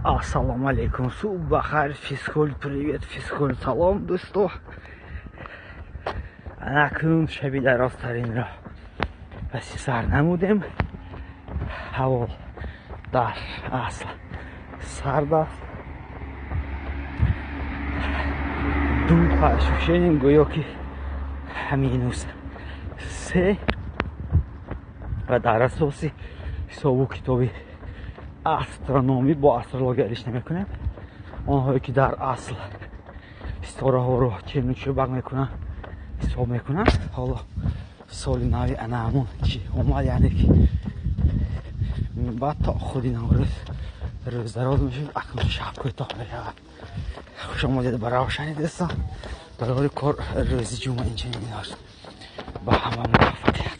Ассалому алейкум, субҳ бахайр, физкулт привет, физкулт салом, дӯсто. Акнун шаби дарозтаринро паси сар намудем. Ҳаво дар асл сард аст. Ду по ощущениям гӯё ки -3 ва дар асоси ҳисобу китоби астрономӣ бо астрология алиш намекунем. Онҳое ки дар асл ситораҳоро чену чӯбак мекунанд, ҳисоб мекунанд. Ҳоло соли нави ана ҳамон чи омад, яъне ки баъд то худи Наврӯз рӯз дароз мешуд, акнун шаб кӯтоҳ мешавад. Хуш омадед ба Равшани, дӯстон. Барори кор рӯзи ҷумъа инчунин дошт. Ба ҳама муваффақият.